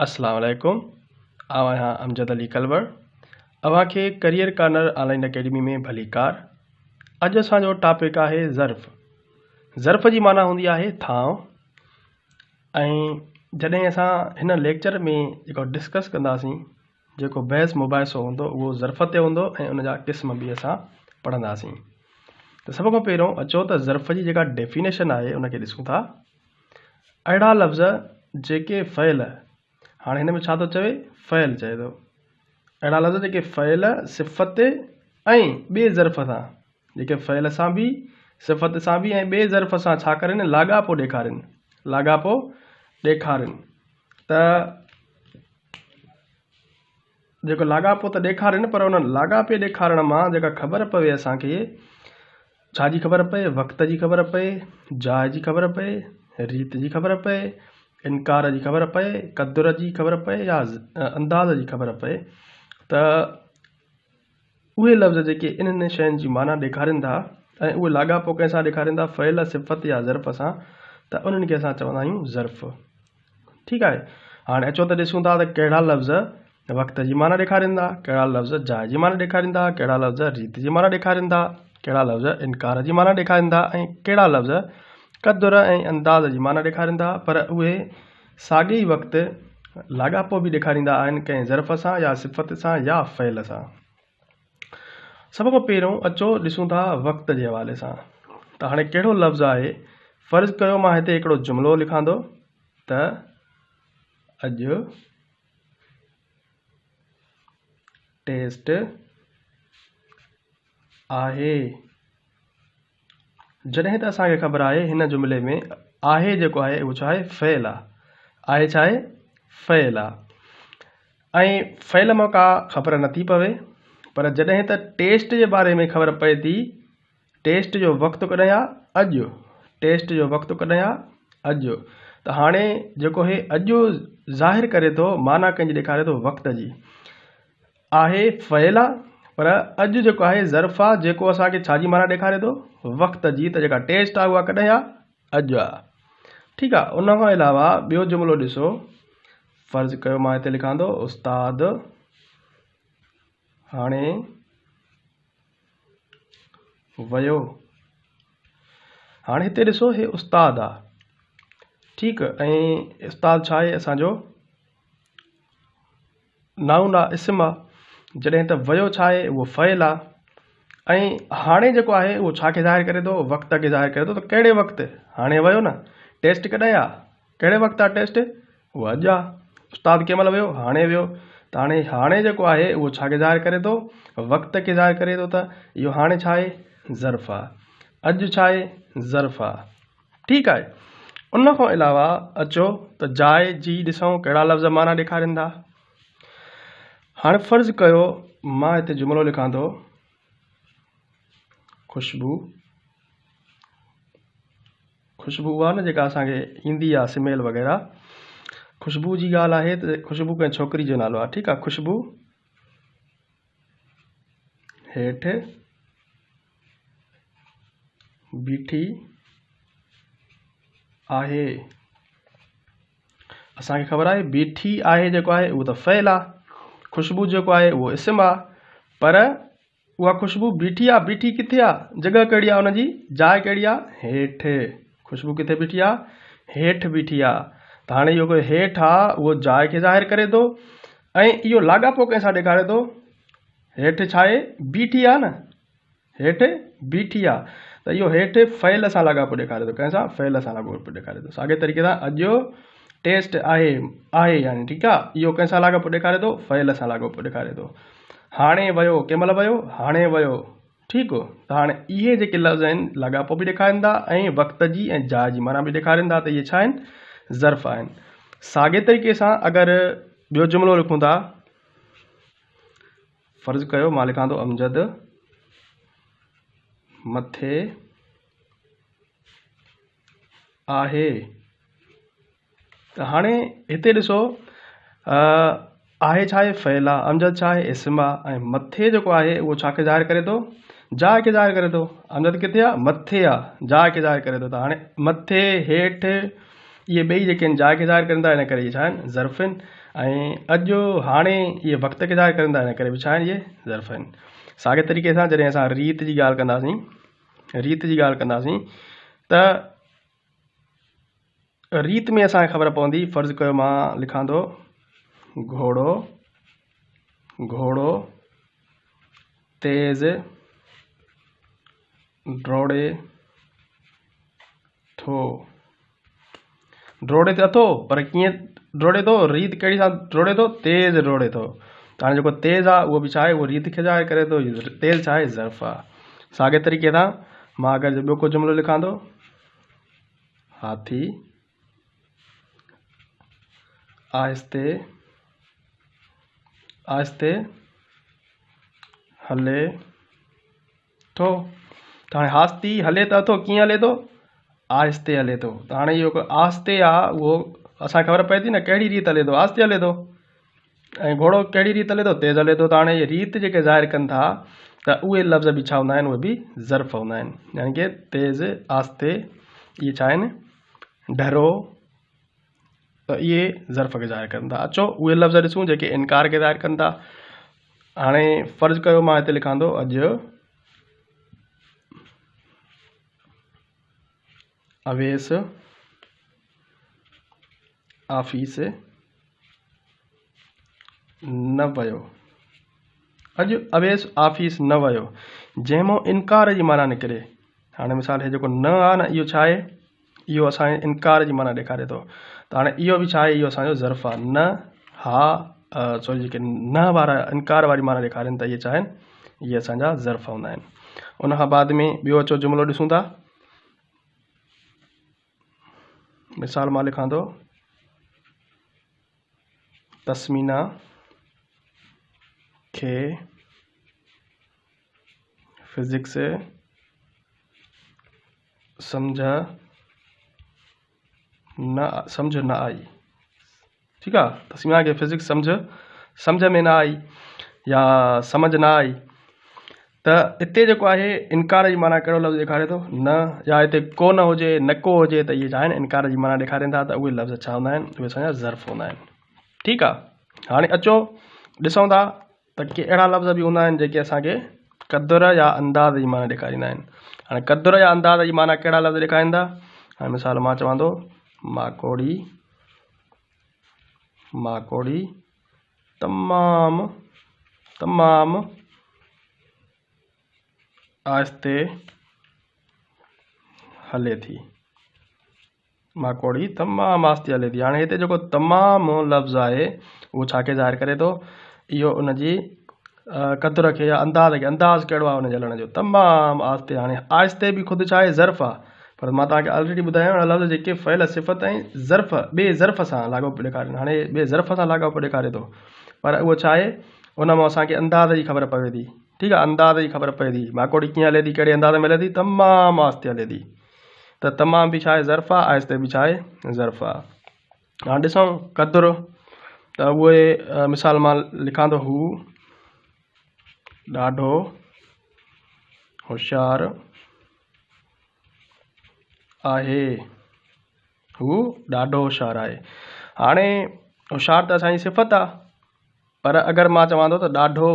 اسلام عليڪم آئون آهيان امجد علي ڪلوڙ اوهان کي ڪريئر ڪارنر آنلائن اڪيڊمي ۾ ڀليڪار اڄ اسان جو ٽاپڪ آهي ظرف ظرف جي معنيٰ هوندي آهي ٿانء ۽ جڏهن اسان هن ليڪچر ۾ جيڪو ڊسڪس ڪنداسين جيڪو بحث مباحثو هوندو اهو ظرف تي هوندو ۽ ان جا قسم به اسان پڙهنداسين ته سڀ کان پهريون اچو ته ظرف جي جيڪا ڊيفينيشن آهي ان کي ڏسون ٿا اهڙا لفظ جيڪي فعل هاڻي هن ۾ ڇا ٿو چوي فعل چئي ٿو اهڙا لفظ جيڪي فعل صفت ۽ ٻئي ظرف سان جيڪي فعل سان به صفت سان به ۽ ٻئي ظرف سان ڇا ڪرين لاڳاپو ڏيکارين لاڳاپو ڏيکارين ته جيڪو لاڳاپو ته ڏيکارين پر ان لاڳاپي ڏيکارڻ مان جيڪا خبر پوي اسان کي ڇا جي خبر پئي وقت جي خبر پئي جاء جي خبر پئي ريت جي خبر پئي انڪار جي خبر پئي قدر جي خبر پئي يا انداز جي خبر پئي ته اهي لفظ جيڪي انهن شين جي معنيٰ ڏيکارين ٿا ۽ اهي لاڳاپو ڪنهن سان ڏيکارين ٿا فعل، صفت يا ظرف سان ته انهن کي اسان چوندا آهيون ظرف. ٺيڪ آهي. هاڻي اچو ته ڏسون ٿا ته ڪهڙا لفظ وقت جي معنيٰ ڏيکارين ٿا، ڪهڙا لفظ جاء جي معنيٰ ڏيکارين ٿا، ڪهڙا لفظ ريت جي معنيٰ ڏيکارين ٿا، ڪهڙا لفظ انڪار جي معنيٰ ڏيکارين ٿا ۽ ڪهڙا لفظ قدر ۽ انداز جي معنيٰ ڏيکارين ٿا پر اهي ساڳئي ئي وقت لاڳاپو به ڏيکاريندا آهن ڪنهن ظرف سان يا صفت سان يا فعل سان. سڀ کان پهريون اچو ڏسون ٿا وقت جي حوالي سان ته هاڻي ڪهڙو لفظ آهي فرض ڪيو مان هتي هڪڙو جملو لکان ٿو ته اڄ ٽيسٽ آهي. جڏهن ته اسان کي خبر آهي هن جملي ۾ آهي جيڪو آهي اهو ڇا آهي فعل آهي آهي ڇا آهي فعل آهي ۽ فعل مان ڪا خبر نٿي پوي پر جڏهن ته ٽيسٽ جي باري ۾ خبر پئي ٿي ٽيسٽ جو وقت ڪڏهن آهي اڄ ٽيسٽ جو وقت ڪڏهن آهي اڄ ته هاڻي جيڪو هي اڄ ظاهر ڪري ٿو معنيٰ ڪنهن جي ڏيکاري ٿو وقت جي آهي فعل آ پر اڄ جيڪو آهي ظرف آ جيڪو اسان کي ڇا جي معنيٰ ڏيکاري ٿو وقت جي ته جيڪا ٽيسٽ آ اها ڪڏهن آ اڄ آ ٺيڪ آ ان کان علاوه ٻيو جملو ڏسو فرض ڪيو مان هتي لکان ٿو استاد هاڻي ويو هاڻي هتي ڏسو هي استاد آ ٺيڪ ۽ استاد ڇا آهي اسان جو نائون آ، اسم آ، جڏهن ته ويو ڇا آهي؟ اهو فعل آ ۽ هاڻي جيڪو آهي اهو ڇا کي ظاهر ڪري ٿو؟ وقت کي ظاهر ڪري ٿو ته ڪهڙي وقت؟ هاڻي ويو نه. ٽيسٽ ڪڏهن آ؟ ڪهڙي وقت آ ٽيسٽ؟ اهو اڄ آ. استاد ڪنهن مهل ويو؟ هاڻي ويو. ته هاڻي هاڻي جيڪو آهي اهو ڇا کي ظاهر ڪري ٿو؟ وقت کي ظاهر ڪري ٿو ته اهو هاڻي ڇا آهي؟ ظرف آ. اڄ ڇا آهي؟ ظرف آ. ٺيڪ آهي. ان کان علاوه اچو ته جاء جي ڏسون ڪهڙا لفظ معنيٰ ڏيکارين ٿا. هاڻي فرض ڪيو مان هتي جملو لکان ٿو خوشبو خوشبو اها نه جيڪا اسان کي ايندي آهي سميل وغيره خوشبو جي ڳالهه آهي ته خوشبو ڪنهن ڇوڪري جو نالو آهي ٺيڪ آهي خوشبو هيٺ بيٺي آهي. اسان کي خبر آهي بيٺي آهي جيڪو آهي اهو ته فعل آهي خوشبو جيڪو آهي اهو اسم آهي پر اها خوشبو بيٺي آهي بيٺي ڪٿي آهي جڳهه ڪهڙي آهي ان جي جاء ڪهڙي آهي هيٺ خوشبو ڪٿي بيٺي آهي هيٺ بيٺي آهي ته هاڻي اهو هيٺ آهي اهو جاء کي ظاهر ڪري ٿو ۽ اهو لاڳاپو ڪنهن سان ڏيکاري ٿو هيٺ ڇا آهي؟ بيٺي آ نه؟ هيٺ بيٺي آ ته اهو هيٺ فعل سان لاڳاپو ڏيکاري ٿو. ڪنهن سان؟ فعل سان لاڳاپو ڏيکاري ٿو. ساڳئي طريقي سان اڄ ٽيسٽ آهي آهي يعني ٺيڪ آ اهو ڪنهن سان لاڳاپو ڏيکاري ٿو؟ فعل سان لاڳاپو ڏيکاري ٿو. هاڻي ويو ڪنهن مهل ويو؟ هاڻي ويو ٺيڪ ته هاڻي اهي جيڪي لفظ آهن لاڳاپو به ڏيکارين ٿا ۽ وقت جي ۽ جاء جي معنيٰ به ڏيکارين ٿا ته اهي ڇا آهن؟ ظرف آهن. ساڳئي طريقي سان اگر ٻيو جملو لکون ٿا فرض ڪيو مان لکان ٿو امجد مٿي آهي ته هاڻي هتي ڏسو آهي ڇا آهي فعل آهي امجد ڇا آهي اسم آهي ۽ مٿي جيڪو آهي اهو ڇا کي ظاهر ڪري ٿو جاء کي ظاهر ڪري ٿو امجد ڪٿي آهي مٿي آهي جاء کي ظاهر ڪري ٿو ته هاڻي مٿي هيٺ اهي ٻئي جيڪي آهن جاء کي ظاهر ڪن ٿا ان ڪري اهي ڇا آهن؟ ظرف آهن. ۽ اڄ، هاڻي اهي وقت کي ظاهر ڪن ٿا ان ڪري به ڇا آهن؟ اهي ظرف آهن. ساڳئي طريقي سان جڏهن اسان ريت جي ڳالهه ڪنداسين، ريت جي ڳالهه ڪنداسين ته ريت ۾ اسان کي خبر پوندي، فرض ڪيو مان لکان ٿو گهوڙو، گهوڙو تيز ڊوڙي ٿو. ڊوڙي ته اٿو پر ڪيئن ڊوڙي ٿو؟ ريت ڪهڙي سان ڊوڙي ٿو؟ تيز ڊوڙي ٿو. ته هاڻي جيڪو تيز آهي اهو به ڇا آهي؟ اهو ريت کي ظاهر ڪري ٿو. تيز ڇا آهي؟ ظرف آهي. ساڳئي طريقي سان مان اگر ٻيو ڪو جملو لکان ٿو هاٿي آهستي آهستي هلي ٿو. ته هاڻي هاستي هلي ته اٿو، ڪيئن هلي ٿو؟ آهستي هلي ٿو. ته هاڻي اهو آهستي آ اهو اسان کي خبر پئي ٿي نه ڪهڙي ريت هلي ٿو، آهستي هلي ٿو. ۽ گهوڙو ڪهڙي ريت هلي ٿو؟ تيز هلي ٿو. ته هاڻي ريت جيڪي ظاهر ڪن ٿا ته اهي لفظ به ڇا هوندا آهن؟ اهي به ظرف هوندا آهن. يعني ڪي تيز، آهستي، اهي ڇا آهن؟ ڍرو، ته اهي ظرف کي ظاهر ڪن ٿا. اچو اهي لفظ ڏسون جيڪي انڪار کي ظاهر ڪن ٿا. هاڻي فرض ڪيو مان هتي لکان ٿو اڄ اويس آفيس نه ويو. اڄ اويس آفيس نه ويو، جنهن مان انڪار جي معنيٰ نڪري. هاڻي مثال هي جيڪو نه آ نه اهو ڇا آهي؟ اهو اسان کي انڪار جي معنيٰ ڏيکاري ٿو. ته هاڻي اهو به ڇا آهي؟ اهو اسان جو ظرف آ. نه، ها، سوري جيڪي نه وارا انڪار واري معنيٰ ڏيکارين ٿا اهي ڇا آهن؟ اهي اسان جا ظرف هوندا آهن. ان کان بعد ۾ ٻيو اچو جملو ڏسون ٿا. مثال مان لکان ٿو تسمينا کي فزڪس سمجهه نه سمجهه نه آئي. ٺيڪ آ تسمينا کي فزڪس سمجهه سمجهه ۾ نه آئي يا سمجهه نه آئي ته اتي جيڪو آهي انڪار جي معنيٰ ڪهڙو لفظ ڏيکاري ٿو نه يا هتي ڪو نه هجي نه ڪو هجي ته اهي ڇا آهن انڪار جي معنيٰ ڏيکارين ٿا ته اهي لفظ ڇا هوندا آهن اهي اسان جا ظرف هوندا آهن ٺيڪ آ هاڻي اچو ڏسون ٿا ته ڪي اهڙا لفظ به هوندا آهن جيڪي اسان کي قدر يا انداز جي معنيٰ ڏيکاريندا آهن. هاڻي قدر يا انداز جي معنيٰ ڪهڙا لفظ ڏيکارين ٿا؟ هاڻي مثال مان چوان ٿو ماڪوڙي، ماڪوڙي تمام تمام آهستي هلي ٿي. ماڪوڙي تمام آهستي هلي ٿي. هاڻي هتي جيڪو تمام لفظ آهي اهو ڇا کي ظاهر ڪري ٿو؟ اهو ان جي قدر کي يا انداز کي، انداز ڪهڙو آهي ان جي هلڻ جو، تمام آهستي. هاڻي آهستي به خود ڇا آهي؟ ظرف آهي. پر مان توهان کي آلريڊي ٻڌايو آهي لفظ جيڪي فعل صفت ۽ ظرف ٻئي ظرف سان لاڳاپو ڏيکارين. هاڻي ٻئي ظرف سان لاڳاپو ڏيکاري ٿو پر اهو ڇا آهي؟ ان مان اسان کي انداز جي خبر پوي ٿي. ٺيڪ آهي، انداز جي خبر پوي ٿي. ماڪوڙي ڪيئن هلي ٿي، ڪهڙي انداز ۾ هلي ٿي؟ تمام آهستي هلي ٿي. ته تمام به ڇا آهي ظرف آهي آهستي به ڇا آهي ظرف آهي. هاڻي ڏسون قدر ته اهي مثال مان لکان ٿو هو ڏاڍو هوشيار آهي. هو ڏاڍو هوشيار آهي. هاڻي هوشيار ته اسان جي صفت آهي پر اگر مان چوان ٿو ته ڏاڍو،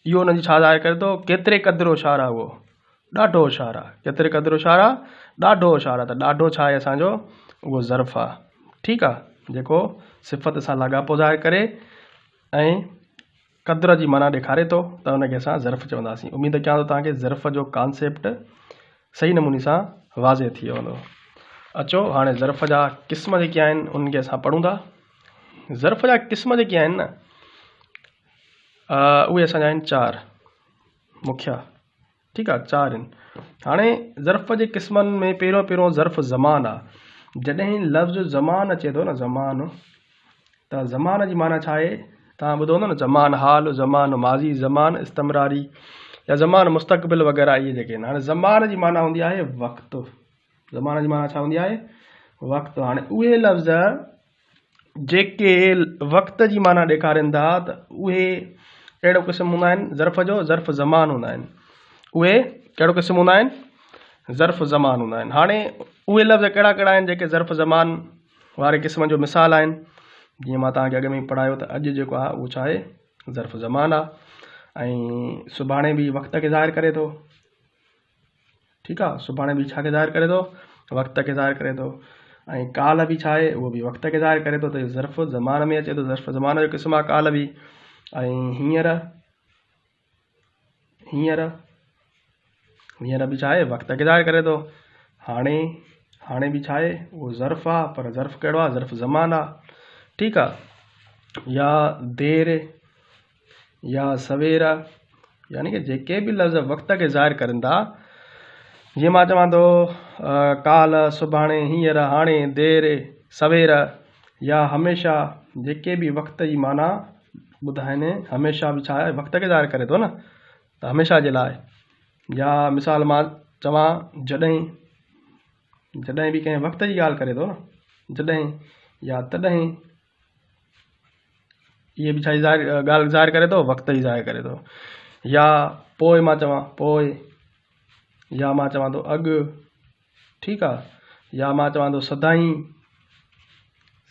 اهو ان جي ڇا ظاهر ڪري ٿو ڪيتري قدر هوشيار آهي اهو ڏاڍو هوشيار آهي. ڪيتري قدر هوشيار آهي؟ ڏاڍو هوشيار آهي. ته ڏاڍو ڇا آهي اسان جو؟ اهو ظرف آهي. ٺيڪ آهي، جيڪو صفت سان لاڳاپو ظاهر ڪري ۽ قدر جي معنيٰ ڏيکاري ٿو ته ان کي اسان ظرف چونداسين. اميد ڪيان ٿو توهان کي ظرف جو ڪانسيپٽ صحيح نموني سان واضح ٿي ويو هوندو. اچو هاڻي ظرف جا قسم جيڪي آهن انهن کي اسان پڙهون ٿا. ظرف جا قسم جيڪي آهن نه اهي اسان جا آهن چار مکيه. ٺيڪ آ چار آهن. هاڻي ظرف جي قسمن ۾ پهريون پهريون ظرف زمان آ. جڏهن لفظ زمان اچي ٿو نه زمان ته زمان جي معنيٰ ڇا آهي؟ توهان ٻڌو هوندو نه زمان حال، زمان ماضي، زمان استمراري يا زمان مستقبل وغيره اهي جيڪي آهن. هاڻي زمان جي معنيٰ هوندي آهي وقت. زمان جي معنيٰ ڇا هوندي آهي؟ وقت. هاڻي اهي لفظ جيڪي وقت جي معنيٰ ڏيکارين ٿا ته اهي ڪهڙو قسم هوندا آهن ظرف جو؟ ظرف زمان هوندا آهن. اهي ڪهڙو قسم هوندا آهن؟ ظرف زمان هوندا آهن. هاڻي اهي لفظ ڪهڙا ڪهڙا آهن جيڪي ظرف زمان واري قسم جو مثال آهن. جيئن مان توهان کي اڳ ۾ ئي پڙهايو ته اڄ جيڪو آهي اهو ڇا آهي؟ ظرف زمان آهي ۽ سڀاڻي به وقت کي ظاهر ڪري ٿو. ٺيڪ آهي، سڀاڻي به ڇا کي ظاهر ڪري ٿو؟ وقت کي ظاهر ڪري ٿو. ۽ ڪالهه به ڇا آهي؟ اهو به وقت کي ظاهر ڪري ٿو ته اهو ظرف زمان ۾ اچي ٿو، ظرف زمان جو قسم آهي ڪالهه به. ۽ هينئر، هينئر، هينئر به ڇا آهي؟ وقت کي ظاهر ڪري ٿو. هاڻي، هاڻي به ڇا آهي؟ اهو ظرف آهي، پر ظرف ڪهڙو آهي؟ ظرف زمان آهي. ٺيڪ آهي، يا دير يا سوير، يعني ڪه جيڪي به لفظ وقت کي ظاهر ڪرن ٿا، جيئن مان چوان ٿو ڪالهه، سڀاڻي، هينئر، هاڻي، دير، سوير يا هميشه، جيڪي به وقت جي معنيٰ ٻڌائن. هميشه به ڇا آهي؟ وقت کي ظاهر ڪري ٿو نه، ته هميشه جي لاء. يا مثال مان چوان جڏهن، جڏهن به ڪنهن وقت جي ڳالهه ڪري ٿو نه، جڏهن يا تڏهن، اهي به ڇا جي ظاهر ڳالهه ظاهر ڪري ٿو؟ وقت جي ظاهر ڪري ٿو. يا پوء مان چوان پوء، يا مان چوان ٿو اڳ، ٺيڪ آ، يا مان چوان ٿو سدائين،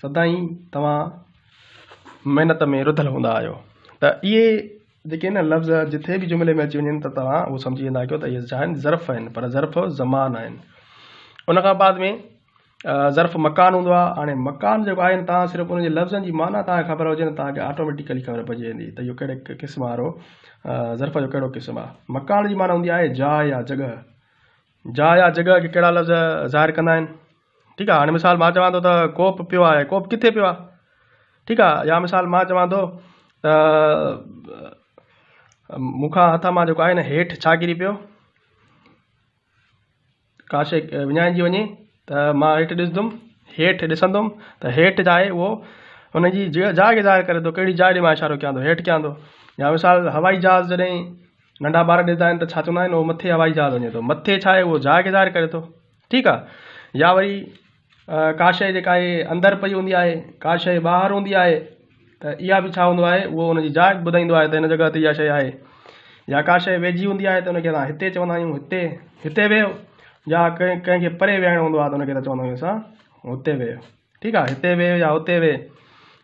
سدائين توهان محنت ۾ رڌل هوندا آهيو. ته اهي جيڪي آهن لفظ جٿي به جملي ۾ اچي وڃن ته توهان اهو سمجهي ويندا ڪيو ته اهي ڇا آهن؟ ظرف آهن، پر ظرف زمان آهن. ان کان بعد ۾ ظرف مڪان هوندو آهي. هاڻي مڪان جيڪو آهي نه، توهان صرف ان جي لفظن جي معنيٰ توهان کي خبر هجي نه، توهان کي آٽوميٽيڪلي خبر پئجي ويندي ته اهو ڪهڙي قسم وارو ظرف جو ڪهڙو قسم آهي. مڪان جي معنيٰ هوندي آهي جاء يا جڳهه. جاء يا جڳهه کي ڪهڙا لفظ ظاهر ڪندا آهن؟ ٺيڪ آهي، هاڻي مثال مان چوان ٿو ته ڪوپ پيو آهي، ڪوپ ڪٿي پيو آهي؟ ٺيڪ آهي، يا مثال مان چوان ٿو ته مون کان هٿ مان جيڪو آهي نه هيٺ ڇا ڪري پيو، ڪا شيء وڃائجي وڃي ته مان هيٺ ڏسندم، هيٺ ڏسندم ته هيٺ جا آهي اهو ان جي جاء کي ظاهر ڪري ٿو، ڪهڙي جاء ڏي مان اشارو ڪيان ٿو، هيٺ ڪيان ٿو. يا مثال هوائي جهاز جڏهن ننڍا ٻار ڏسندا آهن ته ڇا چوندا آهن؟ اهو مٿي هوائي جهاز وڃي ٿو. مٿي ڇا آهي؟ اهو جاء کي ظاهر ڪري ٿو. ٺيڪ آهي، يا وري ڪا شيء جيڪا آهي اندر پئي هوندي آهي، ڪا شيء ٻاهر هوندي آهي ته اها به ڇا هوندو آهي؟ اهو ان جي جاء ٻڌائيندو آهي ته هن جڳهه تي اها شيء آهي. يا ڪا شيء ويجهي هوندي آهي ته ان کي اسان هتي چوندا آهيون، هتي، هتي ويهو. يا ڪنهن کي پري ويهارڻو هوندو آهي ته ان کي چوندا آهيون اسان هتي ويهه. ٺيڪ آهي، هتي ويهه يا هتي ويهه،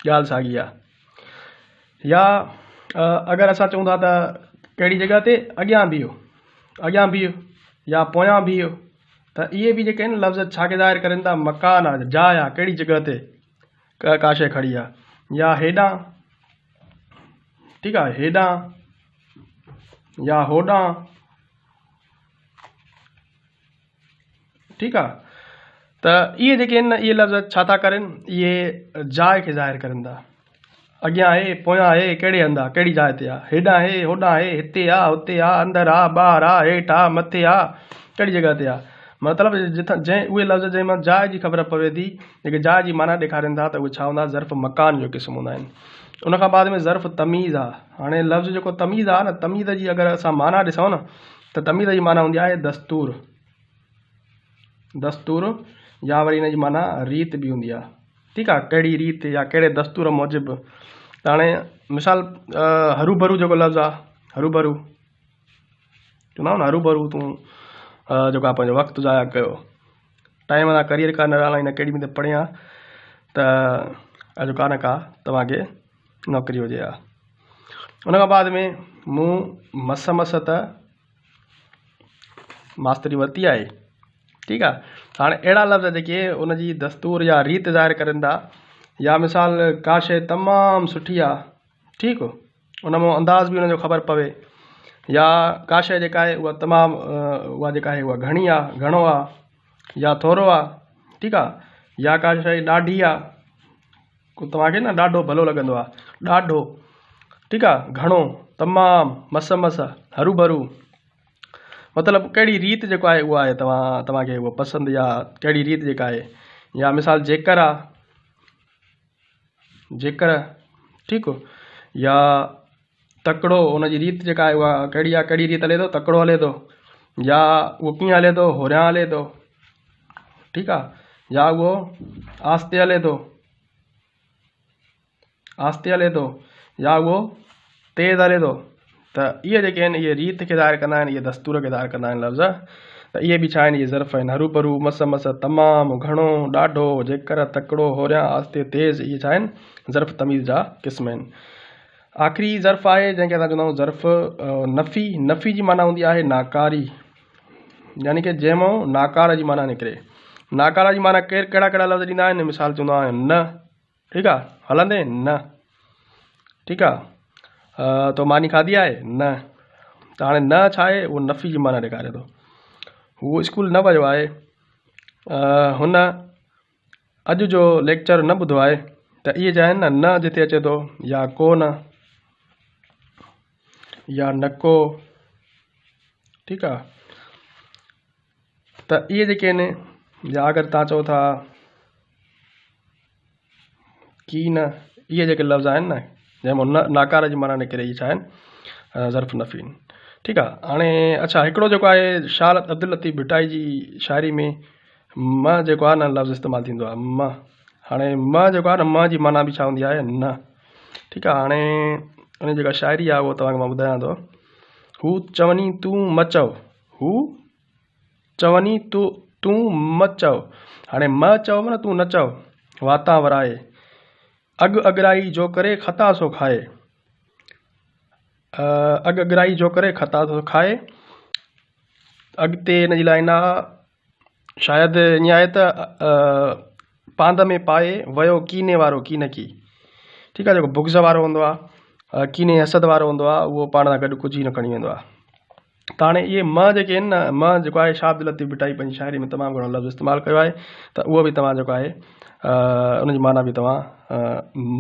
ڳالهه ساڳي آهي. يا اگر اسان چئون ٿا ته ڪهڙي جڳهه تي اڳيان بيهو، اڳيان بيهه يا پويان بيهه، ته اهي به جيڪي آهن لفظ ڇا کي ظاهر ڪرن ٿا؟ مڪان آهي، جاء آهي، ڪهڙي جڳهه تي ڪا شيء کڙي آهي. يا هيڏانهن، ٺيڪ آهي، هيڏانهن يا هوڏانهن، ٺيڪ آ، ته اهي جيڪي آهن نه اهي لفظ ڇا ٿا ڪرن؟ اهي جاء کي ظاهر ڪرن ٿا. اڳيان آهي، پويان آهي، ڪهڙي هنڌ آ، ڪهڙي جاء تي آ، هيڏانهن آهي، هوڏانهن آهي، هتي آ، هتي آ، اندر آ، ٻاهر آ، هيٺ آ، مٿي آ، ڪهڙي جڳهه تي آ. مطلب جتان جنهن اهي لفظ جنهن مان جاء جي خبر پوي ٿي، جيڪي جاء جي معنيٰ ڏيکارين ٿا ته اهي ڇا هوندا؟ ظرف مڪان جو قسم هوندا آهن. ان کان بعد ۾ ظرف تميز آ. هاڻي لفظ جيڪو تميز آ نه، تميز جي اگر اسان معنيٰ ڏسون نه ته تميز جي معنيٰ هوندي آهي دستور، دستور يا وري ان جي معنيٰ ريت به هوندي آهي. ٺيڪ آهي، ڪهڙي ريت يا ڪهڙي دستور موجب. ته هاڻي مثال هرو ڀرو جيڪو لفظ آهي، هرو ڀرو چوندا آهيون نه، هرو ڀرو تون جيڪو آهي پنهنجو وقت ضايع ڪيو، ٽائيم سان ڪريئر ڪا نه الائي نه ڪهڙي ۾ پڙهين ها ته اڄ ڪا نه ڪا توهان کي نوڪري هجي ها. ان کان بعد ۾ مون مس مس ته ماستري ورتي آهي. ٺيڪ آهي، هاڻي اهڙا لفظ جيڪي ان جي دستور يا ريت ظاهر ڪرن ٿا، يا مثال ڪا شيء تمام سٺي آهي، ٺيڪ، ان مان انداز به ان جو خبر پوي، يا ڪا شيء جيڪا آهي اها تمام اها جيڪا آهي اها گهڻي آهي، گهڻو آهي يا ٿورو آهي، ٺيڪ آهي، يا ڪا شيء ڏاڍي آهي، ڪو توهان کي نه ڏاڍو ڀلو لڳندو آهي، ڏاڍو، ٺيڪ آهي، گهڻو، تمام، مس مس، هرو ڀرو، مطلب ڪهڙي ريت جيڪو آهي اها آهي توهان توهان کي اها پسند يا ڪهڙي ريت جيڪا آهي. يا مثال جيڪر آهي، جيڪر، ٺيڪ، يا تڪڙو، ان جي ريت جيڪا آهي اها ڪهڙي آهي، ڪهڙي ريت هلي ٿو، تڪڙو هلي ٿو، يا اهو ڪيئن هلي ٿو، هوريان هلي ٿو، ٺيڪ آهي، يا اهو آهستي هلي ٿو، آهستي هلي ٿو، يا اهو تيز هلي ٿو. ته اهي جيڪي آهن اهي ريت کي ظاهر ڪندا آهن، اهي دستور کي ظاهر ڪندا آهن لفظ. ته اهي به ڇا آهن؟ اهي ظرف آهن. هروڀرو، مس مس، تمام، گهڻو، ڏاڍو، جيڪر، تڪڙو، هوريان، آهستي، تيز، اهي ڇا آهن؟ ظرف تميز جا قسم آهن. آخري ظرف آهي جنهن کي اسان چوندا آهيون ظرف نفي. نفي جي معنيٰ هوندي آهي ناڪاري، يعني ڪه جنهن مان ناڪار جي معنيٰ نڪري. ناڪار جي معنيٰ ڪير ڪهڙا ڪهڙا لفظ ڏيندا آهن؟ مثال چوندا آهيون نه، ٺيڪ آ، هلندين؟ نه، ٺيڪ آ، تو ماني کاڌي آهي؟ نه. ته هاڻي نه ڇا آهي؟ اهو نفي جي معنيٰ ڏيکاري ٿو. هو اسڪول نه ويو آهي. هن اڄ جو ليڪچر نه ٻڌو آهي. ته اهي جا آهن نه، نه جتي اچي ٿو، يا ڪو نه، يا نڪو، ٺيڪ آ. ته اهي جيڪي آهن، يا اگر توهان چئو ٿا ڪي نه، اهي جيڪي لفظ آهن نه جنهن مان نه ناڪار جي معنيٰ نڪري، اهي ڇا آهن؟ ظرف نفي آهن. ٺيڪ آ. هاڻي اڇا هڪڙو جيڪو آهي شاهه عبداللطيف ڀٽائي جي شاعري ۾ م جيڪو آهي نه لفظ استعمال ٿيندو آهي م. هاڻي م جيڪو آهي نه، م جي معنيٰ به ڇا هوندي آهي؟ نه. ٺيڪ آ. هاڻي ان جي جيڪا شاعري آهي اهو توهان کي مان ٻڌايان ٿو. هو چوني تون م چئو، هو چوني تون م چئو. هاڻي م چئو معنيٰ تون نه چئو. واتان ورائي. اڳ اڳرائي جو ڪري خطا سو کائي. اڳ اڳرائي جو ڪري خطا سو کائي. اڳتي ان جي لائن آ شايد ائين آهي ته پاند ۾ پائي ويو ڪيني وارو ڪينڪي. ٺيڪ آ، جيڪو بغض وارو هوندو آ، ڪيني حسد وارو هوندو آ، اهو پاڻ سان گڏ ڪجهه ئي نه کڻي ويندو آ. ته هاڻي اهي م جيڪي آهن نه، م جيڪو آهي شاهه عبداللطيف ڀٽائي پنهنجي شاعري ۾ تمام گهڻو لفظ استعمال ڪيو آهي ته اهو به توهان جيڪو آهي ان جي معنيٰ به توهان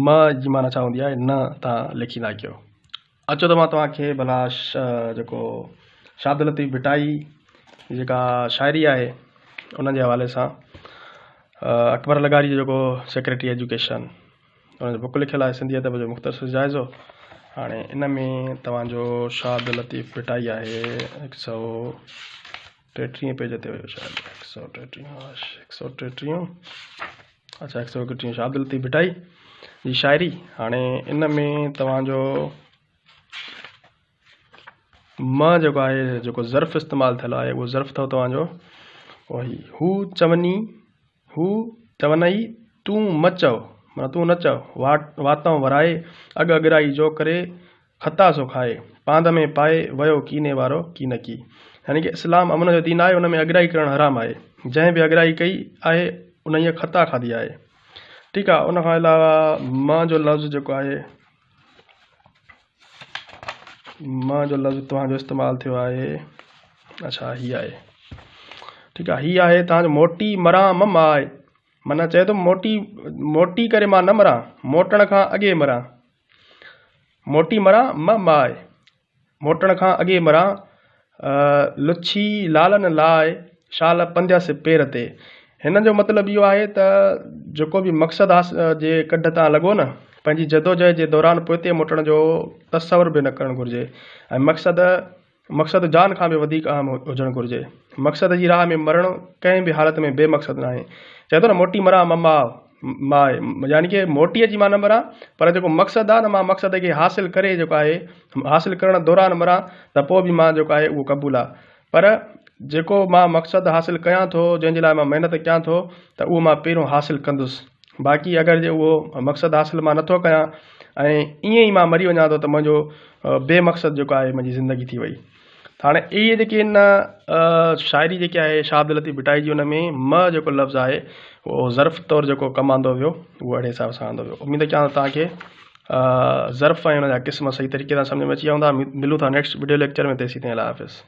م جي معنيٰ ڇا هوندي آهي نه توهان لکيندا ڪيو. اچو ته مان توهان کي ڀلا جيڪو شاهه عبداللطيف ڀٽائي جي جيڪا شاعري آهي ان جي حوالي سان اڪبر لغاري جو جيڪو سيڪريٽري ايجوڪيشن ان جو بڪ لکيل آهي سنڌي ادب جو مختصر جائزو. هاڻي ان ۾ توهان جو شاهه عبداللطيف ڀٽائي آهي هڪ سئو ٽيٽيهه پيج تي هيو شايد هڪ سئو ٽيٽيهه هڪ سئو ٽيٽيهه اڇا هڪ سئو ايڪٽيهه شاهه عبداللطيف ڀٽائي جي شاعري. هاڻي ان ۾ توهان جو م جيڪو آهي جيڪو ظرف استعمال ٿيل آهي اهو ظرف اٿو توهان جو اهو هي هو چوني هو چونئي تون م چئو معنيٰ تون نه چئو واٽ واتئون ورائي اڳ اڳرائي جو ڪري خطا سو کائي پاند ۾ پائي ويو ڪيني وارو ڪينڪي. يعني ڪه اسلام امن جو دين آهي ان ۾ اڳرائي ڪرڻ حرام آهي جنهن به اڳرائي ڪئي آهي انهيء خطا کاڌي آهي. ٺيڪ آهي ان کان علاوه م جو لفظ جيڪو آهي م جو لفظ توهان جو استعمال ٿيو آهي اڇا هي آهي ٺيڪ آهي هي آهي توهان جو موٽي مران م ماء معنيٰ چئي ٿو موٽي موٽي ڪري مان نه مران موٽڻ کان اڳي مران موٽي مران م ماء موٽڻ کان اڳي مران، لڇي لالن لاء، شال پنديس پير تي. هن جو مطلب اهو آهي ته جيڪو به مقصد جي ڪڍ تان لڳو نه، پنهنجي جدوجهد جي دوران پوئتي موٽڻ جو تصور به نه ڪرڻ گهرجي ۽ مقصد مقصد جان کان به وڌيڪ اهم هجڻ گهرجي. مقصد جي راهه ۾ مرڻ ڪنهن به حالت ۾ بي مقصد ناهي. چئي ٿو نه موٽي مران م ماء. ماء يعني ڪه موٽي اچي مان نه مران پر جيڪو مقصد آهي نه مان مقصد کي حاصل ڪري جيڪو آهي حاصل ڪرڻ دوران مران ته پوء به مان جيڪو آهي اهو قبول آهي پر جيڪو مان مقصد حاصل ڪيان ٿو جنهن جي لاء مان محنت ڪيان ٿو ته اهو مان پهريون حاصل ڪندس باقي اگر جي اهو مقصد حاصل مان نٿو ڪيان ۽ ائين ئي مان مري وڃان ٿو ته منهنجو بي مقصد جيڪو آهي منهنجي زندگي ٿي وئي. هاڻي اهي جيڪي ان شاعري جيڪي آهي شاهه عبداللطيف ڀٽائي جي ان ۾ م جيڪو لفظ آهي اهو ظرف طور جيڪو ڪم آندو ويو اهو اهڙي حساب سان آندو ويو. اميد ڪيان ٿو توهان کي ظرف ۽ ان جا قسم صحيح طريقي سان سمجهه ۾ اچي ويا هوندا. ملون ٿا نيڪسٽ وڊيو ليڪچر ۾ تيسين تائين الله حافظ.